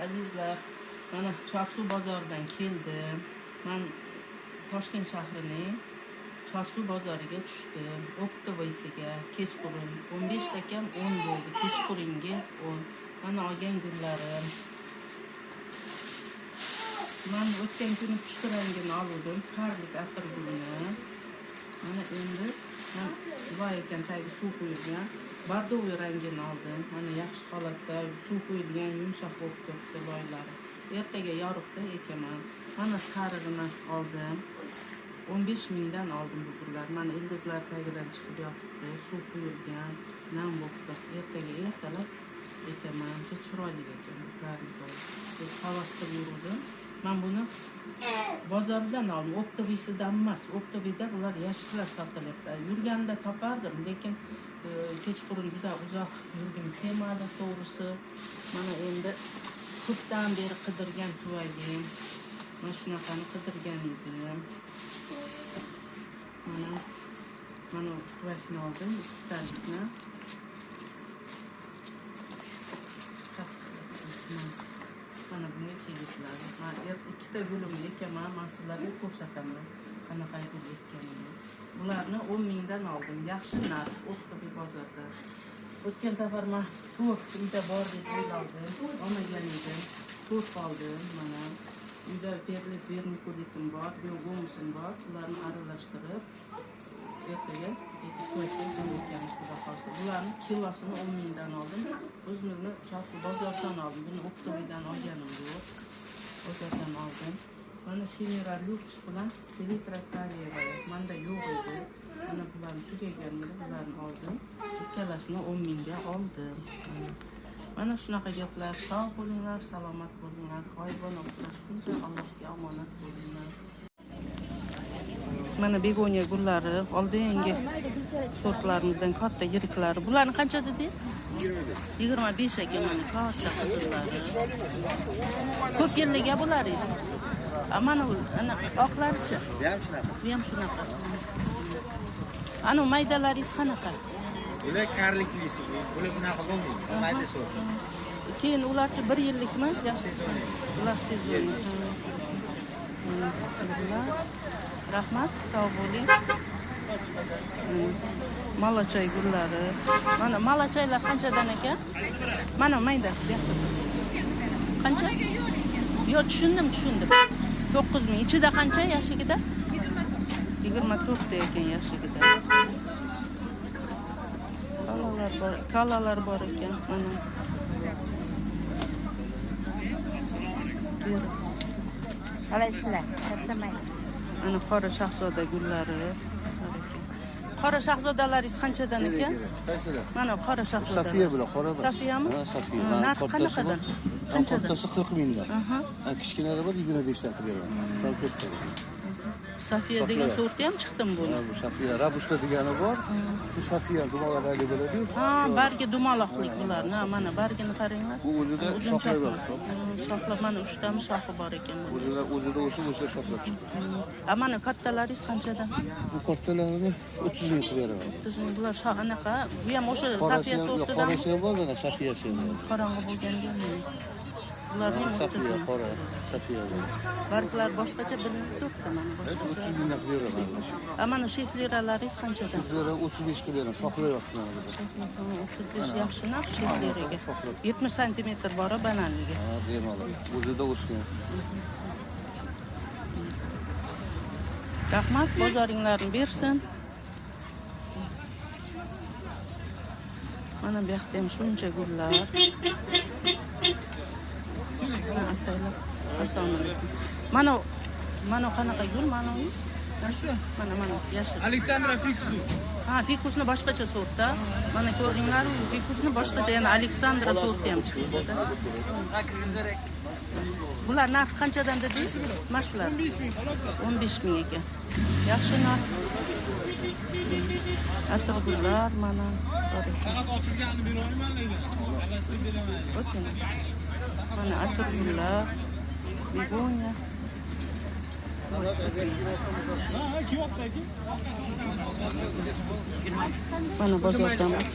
Azizlar, mana Chorsu bozoridan keldim. Men Toshkent shahrining Chorsu bozoriga tushdim. Optovoysiga kechqurun 15 ta kam 10 bo'ldi. Kechqurungi 10. Mana olgan gullarim. Men o'tgan kuni pushti rangini oldim, karlik atir gulini. Mana endi men loy ekan tagi suv quyilgan bordoviy rangini oldim. Mana yaxshi holatda suv quyilgan, yumshoq bo'lib turibdi loylari. Ertaga yorug'da ekaman. Mana sarig'ini oldim. 15 mingdan oldim bu gullar. Mana ildizlar tagidan chiqib yotibdi, suv quyilgan, nam bo'lib turibdi. Ertaga ertalab ekaman. Juda chiroyli ekan bu karlik. Biz havas qilib yurdim. Men buni bozordan oldim, optoviysidan emas. Optoviyda bular yashiklar sotilyapti. Yurganda topardim, lekin kechqurun juda uzoq yurgim kelmadi to'g'risi. Mana endi ko'pdan beri qidirgan tuvagim. Mana shunaqani qidirgan edim. Mana tuvakni oldim, ikkitalikni. Mana bunga kelishiladi. Men ikkita gulimni ekaman, men sizlarga ko'rsataman qanaqa gul ekkanimni. Bularni 10 mingdan oldim. Yaxshi narx optoviy bozorda. O'tgan safar men to'rt uyda bor deb o'yladim, olmagan edim. To'rt oldim mana. Uyda perlit vermikulitim bor, biogumusim bor. Ularni aralashtirib ertaga tuvakka gul ekamiz, xudo xohlasa. Bularni kilosini 10 mingdan oldim. O'zimizni Chorsu bozordan oldim. Buni optoviydan olganim yo'q. Bozordan oldim. Mana Chimera Lux bilan Selitra Kariyera menda yo'q edi. Mana bularni tugagan edi, bularni oldim. Ikkalasini 10 mingga oldim. Mana shunaqa gaplar. Sog' bo'linglar, salomat bo'linglar. G'oyibona uchrashguncha Allohga omonat bo'linglar. Mana begoniya gullari, oldingi sortlarimizdan katta yiriklari. Bularni qancha dedingiz? 25. 25 ekan mana katta qizillari. Ko'p yillik bularingiz. Mana ana oqlarichi? Bu ham shunaqa. Bu ham shunaqa. Ana maydalaringiz qanaqa? Bular karliklisi, bular bunaqa bo'lmaydi. Mayda sort. Keyin ularchi 1 yillikmi? Sezonli. Ular sezonli. Rahmat, sog' bo'ling. Malachay gullari. Mana malachaylar qanchadan ekan? Mana maydasi bu yoqda. Qancha? Yo'q, tushundim. 9 ming. Ichida qancha yashigida? 24. 24 ta ekan yashigida. Kalalar bor, kalalar bor ekan mana. Qalaysizlar, charchamang. Mana qora shahzoda gullari bor ekan. Qora shahzodalaringiz qanchadan ekan? Mana qora shahzoda. Safiya bilan qora. Safiyami? Ha, Safiya. Narxi qanaqadan? Qanchadan? Kattasi 40 mingdan. Aha. Kichkinalari bor 25 dan qilib beraman. Shular ko'p. Safiya degan sorti ham chiqdim buni. Bu Safiya, Rabusta degani bor. Bu Safiya dumaloq bargi bo'ladi-yu. Ha, bargi dumaloqlik bularni. Mana bargini qaranglar. Bu o'zida shoxlab bor. Shoxlab mana 3 tami shoxi bor ekan buni. O'zida o'sib, o'zida shoxlab chiqdi. A mana kattalaringiz qanchadan? Bu kattalarini 30 ming qilib beraman. 30 ming. Bular shox anaqa. Bu ham o'sha Safiya sortidan. Qorasi ham bor, mana Safiyasi ham bor. Qorong'i bo'lganga. Bularning Safiya qora, Safiya. Barglar boshqacha bilinib turibdi mana boshqacha. 30 mingdan qilib beraman. A mana shifliralaringiz qanchadan? Shiflera 35 qilib beraman, shoxlar yotibdi mana bu. 35 yaxshi narx shifleraga. 70 santimetr bor balandligi. Ha, bemalol. O'zida o'sgan. Rahmat, bozoringlarni bersin. Mana bu yoqda ham shuncha gullar. Assalomu alaykum. Mana qanaqa gul mana ungiz? Qaysi? Mana yashil. Aleksandra Fikusu. Ha, fikusni boshqacha sortda. Mana ko'rdinglar, fikusni boshqacha, ya'ni Aleksandra sorti ham chiqdi. Bular narxi qanchadan dedingiz? Mana shular. 15 ming. 15 ming ekan. Yaxshi narx. Atir gullar mana bor ekan. Faqat ochilganini bera olmayman lekin. Aralashtirib beraman. O'ting. Mana atir gullar, begoniya. Mana bozordamiz.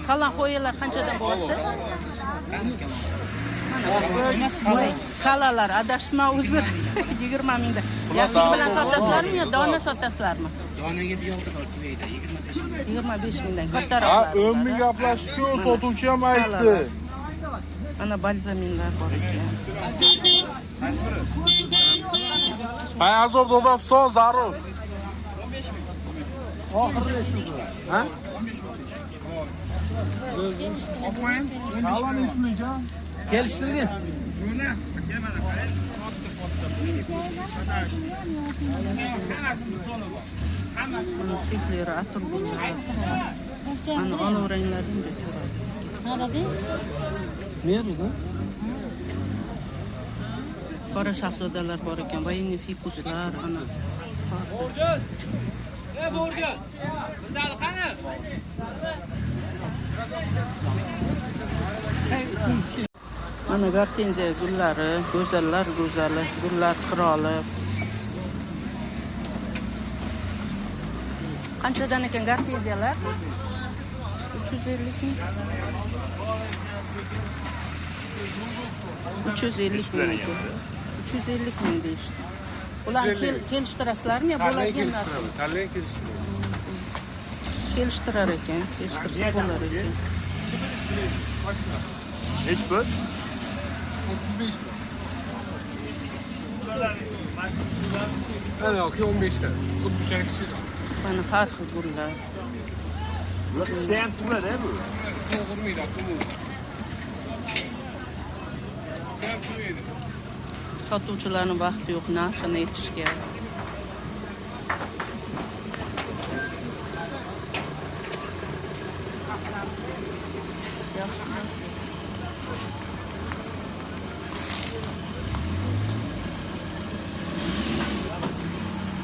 Kalanxo'yalar qanchadan bo'lyapti? Mana kalalar, adashma uzr. 20 mingdan. Yashigi bilan sotasizlarmi yo dona sotasizlarmi? Donaga deyapti, kuyaydi 25 ming. 25 mingdan kattaroq. Ha, 10 ming gaplashdik-ku, sotuvchi ham aytdi. Mana balzaminlar bor ekan. Ay, Azor dodafson zarur. 15 ming. Oxiri nechi ming? Ha? 15 ming ekan. Kelishtirgan. Buni shekleri, atirgullar. Mana olov ranglari juda chiroyli. Nerede? Nerede? Qora shahzodalar bor ekan, военный fikuslar, ana. Bo'rjon. Ey Bo'rjon. Bizani qani? Mana gortenziya gullari, go'zallar go'zali, gullar qiroli. Qanchadan ekan gortenziyalar? 350 ming. 350 ming ekan. 350 ming deyishdi. Ularni kelishtirasizlarmi yo bo'ladigan narx? Tanlang kelishtiradi. Kelishtirar ekan, kelishtirsa bo'lar ekan. Nechi pul? 35 ming. Ana yoki 15 ta. Xuddi o'sha kichikroq. Mana har xil gullar. Bular qishda ham turadi bu. So'g'irmaydi, qumur. Sotuvchilarning vaqti yo'q narxini aytishga. Yaxshi.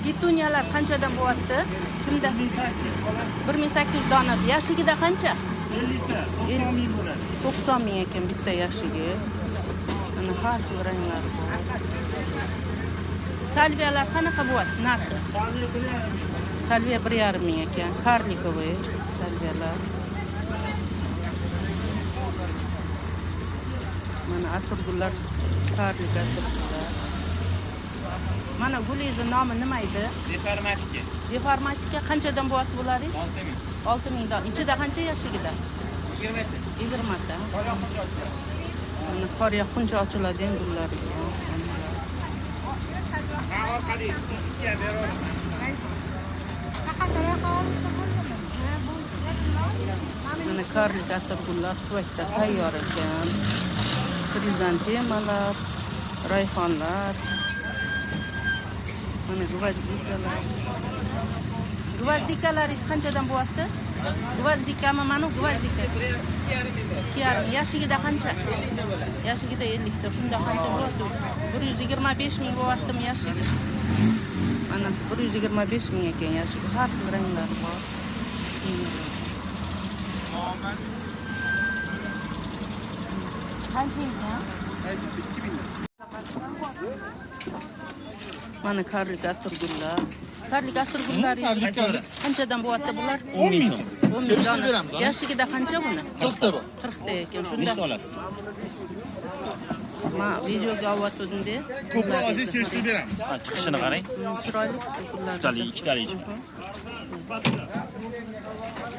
Petunyalar qanchadan bo'lyapti? Kimda? 1800 donasi. Yashigida qancha? 50 ta, 90 ming bo'ladi. 90 ming ekan bitta yashigi. Mana har xil ranglar bor. Salviyalar qanaqa bo'lyapti narxi? Salviya 1,5 ming ekan. Karlikovый salviyalar. Mana atirgullar, karlik atirgullar. Mana gulingizni nomi nima edi? Deformatika. Deformatika qanchadan bo'lyapti bularingiz? 6 ming. 6 mingdan. Ichida qancha yashigida? 20 ta. 20 ta. Mana qor yoqquncha ochiladigan gullar ekan. Mana karlik atirgullar tuvakda tayyor ekan. Xrizantemalar, rayhonlar. Mana gvazdikalar. Gvazdikalaringiz qanchadan bo'lyapti? Gvazdikami mana gvazdika? 2,5. Yashigida qancha? 50 ta bo'ladi. Yashigida 50 ta. Shunda qancha bo'lyapti? 125 ming bo'lyaptimi yashigi? Mana 125 ming ekan yashigi. Har xil ranglari bor. Qancha ekan? Mana karlik atirgullar. Karlik atirgullaringiz qanchadan bo'lyapti bular? 10 ming so'm. 10 ming dona. Yashigida qancha buni? 40 ta bu. 40 ta ekan. Shunda Nechta olasiz? Ma videoga olyapti-da. Ko'proq olsangiz kelishtirib beramiz. Ha, chiqishini qarang. Chiroyli gullar. Uchtali, ikkitali ichida.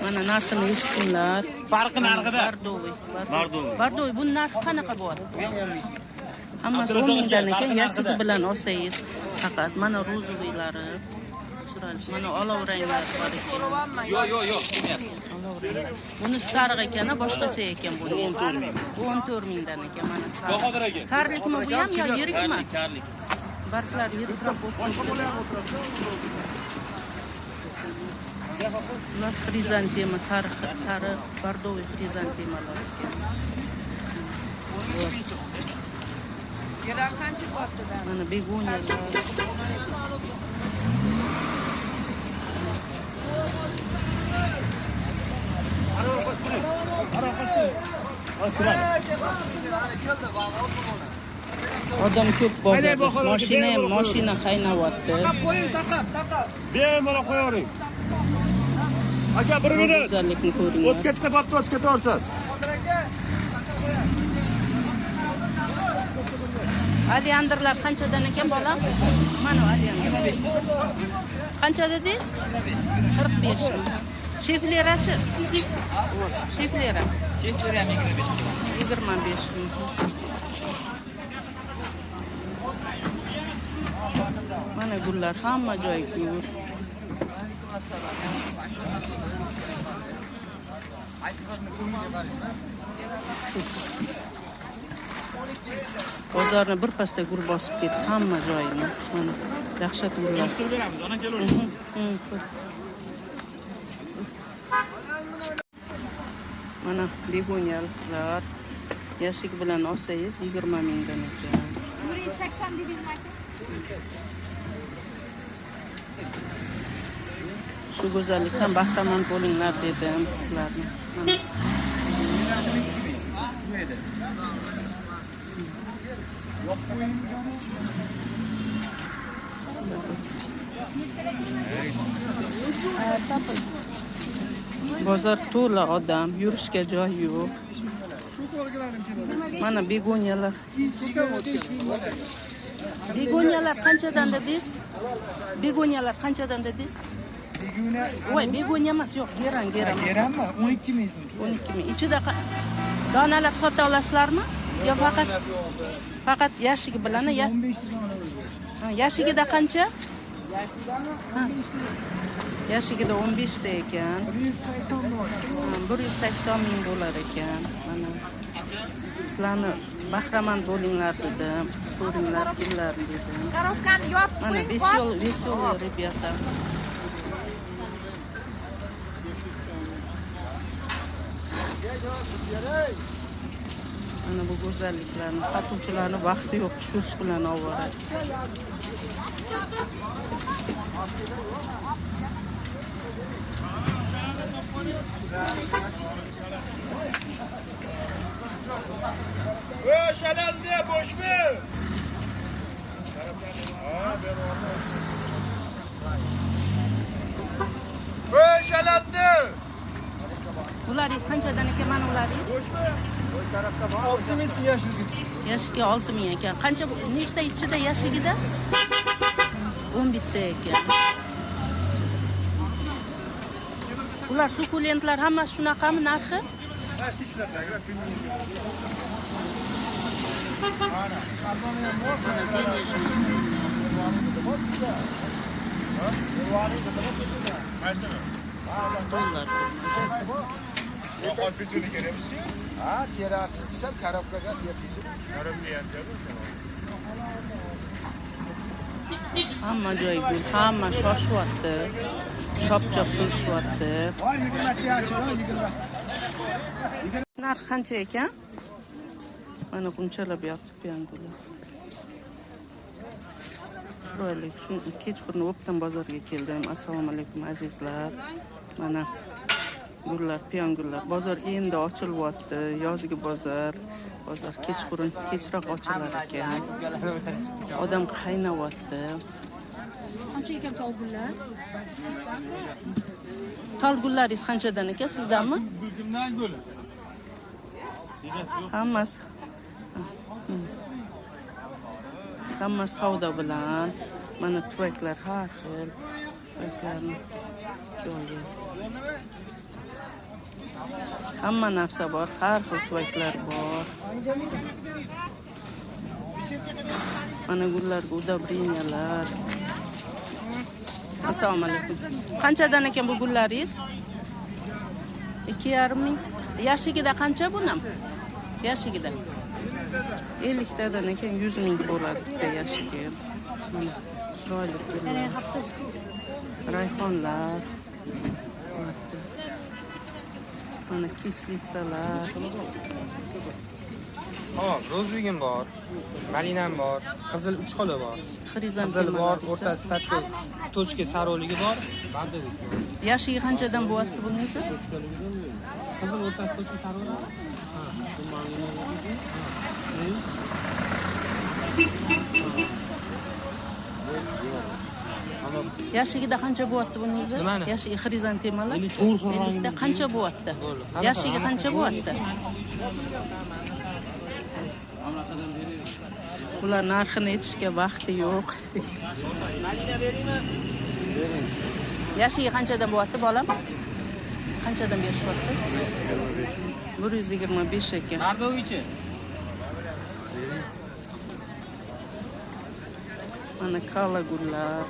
Mana narxini eshitdinglar. Farqi narxida. Bordoviy. Bordoviy. Bordoviy bu narxi qanaqa bo'ladi? Bu ham 10 ming. Hammasi 10 mingdan ekan, yashigi bilan olsangiz faqat. Mana rozoviylari chiroyli. Mana olov ranglari bor ekan. Yo'q, yo'q, yo'q, kelmayapti. Olov ranglar. Buni sariq ekan, boshqacha ekan buni. 14 ming. Bu 14 mingdan ekan mana sariq. Bahodir aka. Karlikmi bu ham yo yirikmi? Karlik, karlik. Barglari yirikroq bo'lib turibdi. Bular xrizantema, sariq, sariq, bordoviy xrizantemalar ekan. Mana begoniyalar. Odam ko'p bozorda. Mashina ham mashina qaynayapti. Bemalol qo'yavering. Aka, bir minut. Go'zallikni ko'ringlar. O'tga patta o'tga torsin. Oleandrlar qanchadan ekan bolam? Mana oleandr. Qancha dedingiz? 45. Sheflerachi? Sheflera. Sheflera ham 25 ming. 25 ming. Mana gullar, hamma joy gul. Bozorni bir pasda gul bosib ketdi hamma joyini. Mana dahshat gullar. Beramiz, ona kelavering. Mana begoniyalar yashik bilan olsangiz 20 mingdan ekan. 180 dedingizmi aka? Shu go'zallikdan bahramand bo'linglar dedim sizlarni. Mana. Bozor to'la odam, yurishga joy yo'q. Mana begoniyalar. Begoniyalar qanchadan dedingiz? Begoniyalar qanchadan dedingiz? Voy, begoniya emas, yo'q, geran, geran. Geranmi? 12 ming so'm. 12 ming. Ichida donalab sota olasizlarmi? Yo faqat yashigi bilan ya. Yashigida qancha? Yashigida 15 ta ekan. 180 ming bo'lar ekan. Mana sizlarni bahramand bo'linglar dedim. Ko'ringlar gullarni dedim. Korobkani yopib qo'ying. Mana веселый, веселый ребята. Mana bu go'zalliklarni sotuvchilarni vaqti yo'q, tushirish bilan ovora. Shalandi, bo'shmi? Shalandi. Ularingiz qanchadan ekan mana ularingiz? 6 ming yashigi. Yashigi 6 ming ekan. Qancha nechta ichida yashigida? 11 ta ekan. Ular sukulentlar hammasi shunaqami narxi? Dollar. Ha, terasiz desam korobkaga tersiz. Hamma joy gul, hamma shoshyapti. Chop-chop turishyapti. Narx qancha ekan? Mana bunchalab yotibdi guli. Chiroyli. Shu kechqurun O'pdan bozorga keldim. Assalomu alaykum azizlar. Mana gullar, piyon gullar. Bozor endi ochilyapti. Yozgi bozor. Bozor kechqurun kechroq ochilar ekan. Odam qaynayapti. Qancha ekan tol gullar? Tol gullaringiz qanchadan ekan sizdanmi? Guldan gul. Hammasi hammasi savdo bilan. Mana tuvaklar har xil. Tuvaklarni joyi. Hamma narsa bor, har xil tuvaklar bor. Mana gullarga udobreniyalar. Assalomu alaykum. Qanchadan ekan bu gullaringiz? 2,5 ming. Yashigida qancha bunam? Yashigida 50 tadan ekan 100 ming bo'ladi bitta yashigi. Mana chiroyli gullar. Rayhonlar. Mana kislitsalar. Hop, rozligim bor, malinam bor, qizil 3 xili bor. Qizil bor, o'rtasi tochka saroligi bor, bardavik bor. Yashigi qanchadan bo'lyapti bunisi? Qizil o'rtasi tochka saroli. Ha, bu malinaligi. Yashigida qancha bo'lyapti bunisi? Yashigi xrizantemalar. 50ta qancha bo'lyapti? Yashigi qancha bo'lyapti? Bular narxini aytishga vaqti yo'q. Yashigi qanchadan bo'lyapti bolam? Qanchadan berishyapti? 125 ekan. Bardovichi. Mana kala gullar.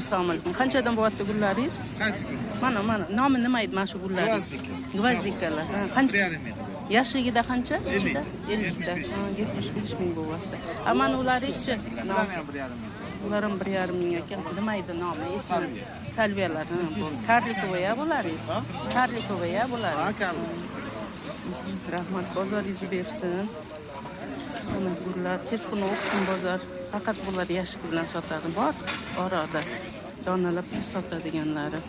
Assalomu alaykum. Qanchadan bo'lyapti gullaringiz? Qaysi gul? Mana, mana nomi nima edi mana shu gullaringiz? Gvozdika. Gvozdikalar. Ha, qancha? 1,5 ming. Yashigida qancha? 50. 50 ta. Ha, 75 ming bo'lyapti. A mana ularingizchi? Bularni ham 1,5 ming. Ular ham 1,5 ming ekan. Nima edi nomi? Esimda. Salviyalar. Ha, bo'ldi. Karlikovaya bularingiz? Karlikovaya bularingiz? Ha, Rahmat, bozoringizni bersin. Mana gullar, kechqurun o'qishim bozor. Faqat bular yashik bilan sotadi. Bor orada donalab sotadiganlari.